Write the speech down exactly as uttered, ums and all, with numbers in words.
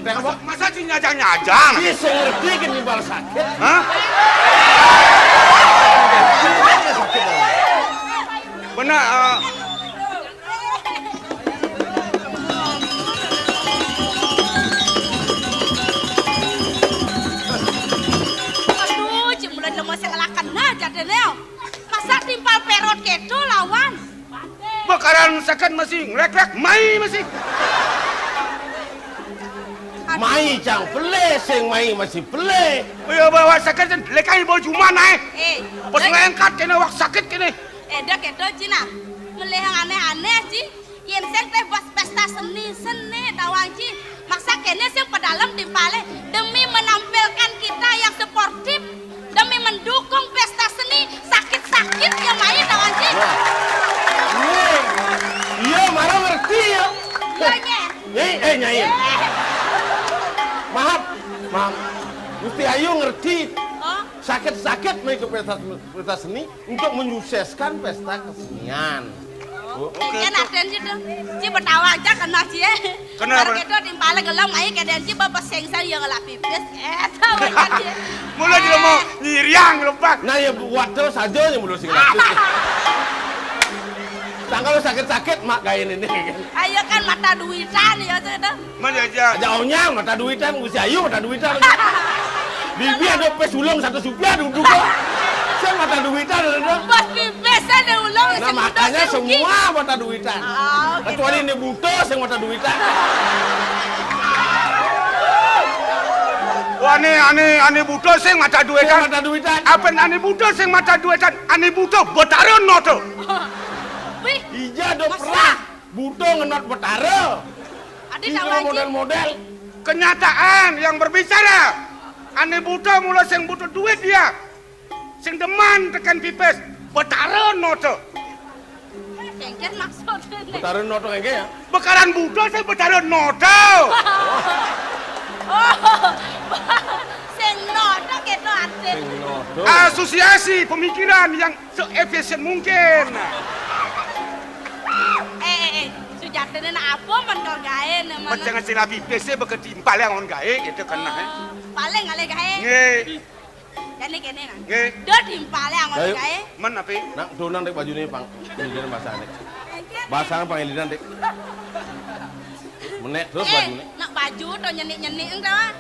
Masa, masa ci nyajang-nyajang? Iya, saya ngerti kan nimbal sakit. Hah? Bener, eh. Aduh, ci mulai lemah saya ngelakan nah jadinya. Masa timpal perot keto lawan? Bakaran sakit masih ngelek-lek, mai masih. Mai cang pelé, sing mai masih pelé. Oh iya, bawa sakit kan lekai bawa cuma naik. Eh, pas ngangkat kena wak sakit kena. Eh, dah keto cina. Melehang aneh-aneh ci. Yen sing teh bos pesta seni, seni tawang ci. Maksa kene sing pedalem timpale demi menampilkan kita yang sportif, demi mendukung pesta seni. Sakit-sakit ya mai tawang ci. Wah. Iya, iya, Mara ngerti ya. Iya, Nyai. Nyai, eh, Nyai. Eh. Maaf, maaf. Gusti Ayu ngerti. Oh. Sakit-sakit mai ke pesta, pesta seni untuk menyukseskan pesta kesenian. Oh, oke, oke, tuh. Aden ci tuh. Ci betawa aja kena ci, eh. Kenapa? Baru itu timpale gelem, ayo ke den ci bapak sengsang yang ngelak pipis. Eh, tahu kan ci. Mula dia mau nyiriang lepas. Nah, ya buat terus aja yang mula sing ngelak pipis. Tanggal sakit-sakit mak kain ini. Ayo kan mata duitan ya, tuh. Mana aja? Aja onyang, mata duitan, usia ayu mata duitan. Bibi ada pes ulung satu supiah duduk kok. Saya mata duitan ada. Bos pipis ada ulung. Nah, makanya semua mata duitan. Ah, gitu. Kecuali ini buta, saya mata duitan. Wah, ini, ini, ini buta, saya mata duitan. Saya mata duitan. Apa ini buta, saya mata duitan? Ini buta, betaran noto. Wih. Ija ada pernah. Buta ngenot betara. Ade. Tinggal model-model. Kenyataan yang berbicara. Ane buta mula sing butuh duit dia. Sing demen tekan pipis. Betara noto. Kengken maksudnya. Betara noto kengken ya? Bekaran buta sing betara noto. Oh. Sing noto keto ade. Sing noto. Asosiasi pemikiran yang seefisien mungkin. Eh, eh, eh, sujatine nak apa men kok gawe ne, men? Jangan sing rabi pese beke timpal yang on gawe gitu kan, nah. Oh, paling ale gawe. Nggih. Jane kene kan. Nggih. Do timpal yang on gawe. Men ape? Nak donan nek bajune pang. Ini basane. Basane pangilinan, Dik. Menek terus bajune. Eh, nak baju to nyenik-nyenik to. Eh.